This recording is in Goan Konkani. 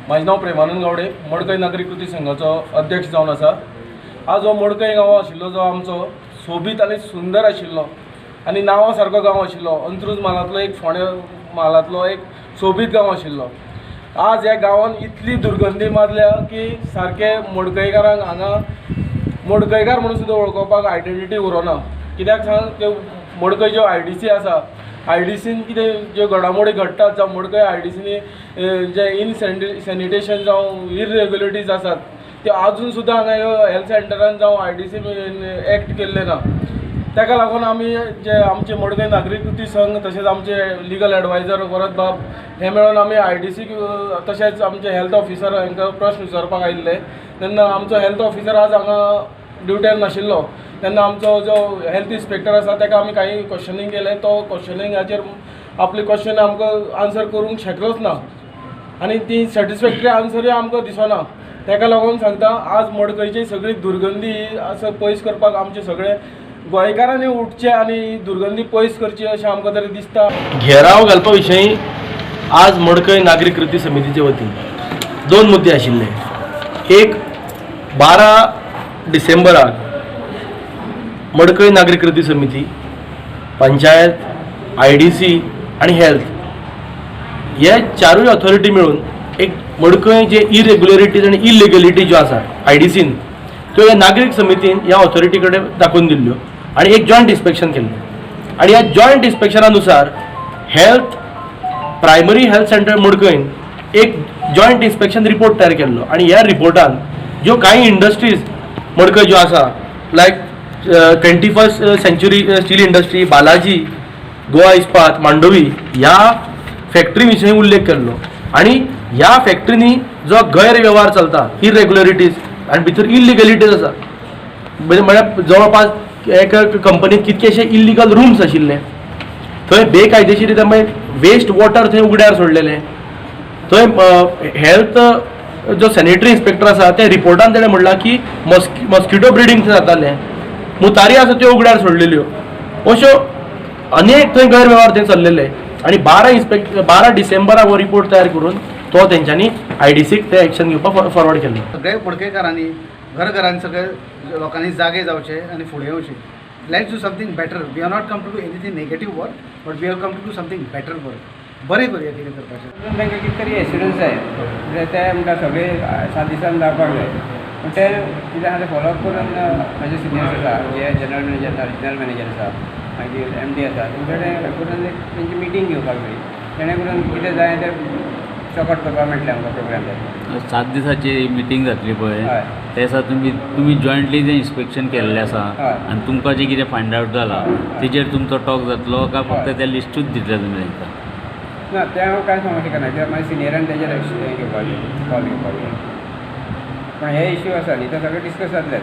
म्हाजें नांव प्रेमानंद गावडे, मडकय नागरी कृती संघाचो अध्यक्ष जावन आसा. आज हो मडकय गांव आशिल्लो जो आमचो सोबीत आनी सुंदर आशिल्लो आनी नांवा सारको गांव आशिल्लो. अंत्रुज म्हालांतलो एक, फोंडें म्हालांतलो एक सोबीत गांव आशिल्लो. आज ह्या गांवांत इतली दुर्गंधी मारल्या की सारके मडकयकारांक हांगा मडकयकार म्हणून सुद्दां वळखोवपाक आयडेंटिटी उरोना. कित्याक सांग, त्यो मडकय ज्यो आयडीसी आसा, आयडीसीन कितें ज्यो घडामोडी घडटात जावं मडकय आयडीसीनी जे इन सॅनिटेशन जावं इरेग्युलरिटीज आसात त्यो आजून सुद्दां हांगा ह्यो हेल्थ सेंटरान जावं आयडीसीन एक्ट केल्ले ना. ताका लागून आमी जे आमचे मडकय नागरी कृती संघ तशेंच आमचे लिगल एडवायजर वरद बाब हे मेळून आमी आयडीसीक तशेंच आमचे हेल्थ ऑफिसर हांकां प्रश्न विचारपाक आयिल्ले. तेन्ना आमचो हेल्थ ऑफिसर आज हांगा ड्युटेर नाशिल्लो. तेन्ना आमचो जो हेल्थ इन्स्पेक्टर आसा ताका आमी कांय क्वेश्चनींग केलें. तो क्वेश्चनिंगाचेर आपले क्वेश्चन आमकां आन्सर करूंक शकलोच ना आनी ती सॅटिस्फॅक्टरी आन्सरूय आमकां दिसना. ताका लागून सांगता, आज मडकयची सगळी दुर्गंधी असो पयस करपाक आमचे सगळे गोंयकारांनी उठचें आनी दुर्गंधी पयस करची अशें आमकां तरी दिसता. घेराव घालपा विशयी आज मडकय नागरी कृती समितीचे वतीन दोन मुद्दे आशिल्ले. एक, 12 डिसेंबराक मडकय नागरी कृती समिती, पंचायत, आयडीसी आनी हेल्थ हे चारूय ऑथॉरिटी मेळून एक मडकय जे इरेग्युलरिटीज आनी इलिगलिटी ज्यो आसा आयडीसीन, त्यो ह्या नागरीक समितीन ह्या ऑथॉरिटी कडेन दाखोवन दिल्ल्यो आनी एक जॉयंट इन्स्पेक्शन केल्लें. आनी ह्या जॉयंट इन्स्पेक्शना नुसार हेल्थ प्रायमरी हेल्थ सेंटर मडकयन एक जॉयंट इन्स्पेक्शन रिपोर्ट तयार केल्लो आनी ह्या रिपोर्टान ज्यो कांय इंडस्ट्रीज मडकय ज्यो आसा, लायक 21st century steel industry, Balaji, Goa इस्पात, मांडवी, ह्या फॅक्टरी विशयी उल्लेख केल्लो आनी ह्या फॅक्टरींनी जो गैरवेव्हार चलता, इरेग्युलरिटीज आनी भितर इलिगलिटीज आसा, म्हणजे म्हळ्यार जवळपास एका कंपनीत कितकेशे इलिगल रुम्स आशिल्ले, थंय बेकायदेशीर रित्या मागीर वेस्ट वॉटर थंय उगड्यार सोडलेले, थंय हेल्थ जो सॅनिटरी इन्स्पेक्टर आसा त्या रिपोर्टान तेणें म्हणलां की मस्किटो ब्रिडींग थंय जातालें, मुतारी आसा त्यो उगड्यार सोडलेल्यो, अश्यो अनेक थंय गैरवेव्हार थंय चल्लेले. आनी 12 डिसेंबराक हो रिपोर्ट तयार करून तो तेंच्यांनी आयडीसीक ते एक्शन घेवपाक फॉरवर्ड केल्लो. सगळे मडकयकारांनी, घरघरांनी सगळे लोकांनी जागे जावचे आनी फुडें येवचे. Let's do something better. We are not come to do anything negative work, but we are come to do something better work. बरें करुया कितें करपाचें. अजून तांकां कितें तरी एश्युरन्स जाय. म्हणजे ते म्हणटा सगळे 7 दिसान जावपाक जाय, पूण ते कितें आहा तें फॉलोअप करून म्हाजे सिनियर्स आसा, जे जनरल मॅनेजर आसा, रिजनल मॅनेजर आसा, मागीर एमडी आसा, तेंचे कडेन करून एक तेंची मिटींग घेवपाक जाय, जेणे करून कितें जाय तें सॉर्ट करपाक मेळटलें आमकां प्रोग्राम जातलो. 7 दिसाची मिटींग जातली पळय, त्या दिसा तुमी जॉयंटली जें इन्स्पेक्शन केल्लें आसा आनी तुमकां जें कितें फायंड आवट जालां तेजेर तुमचो टॉक जातलो काय फक्त त्या लिस्टूच दितले तुमी तांकां? ना, तें हांव कांय सांगूंक शकना, कित्याक म्हाज्या सिनियरान तेजेर हें घेवपाक जाय, कॉल घेवपाक जाय. पूण हे इश्यू आसा न्ही, ते सगळे डिस्कस जातलेच.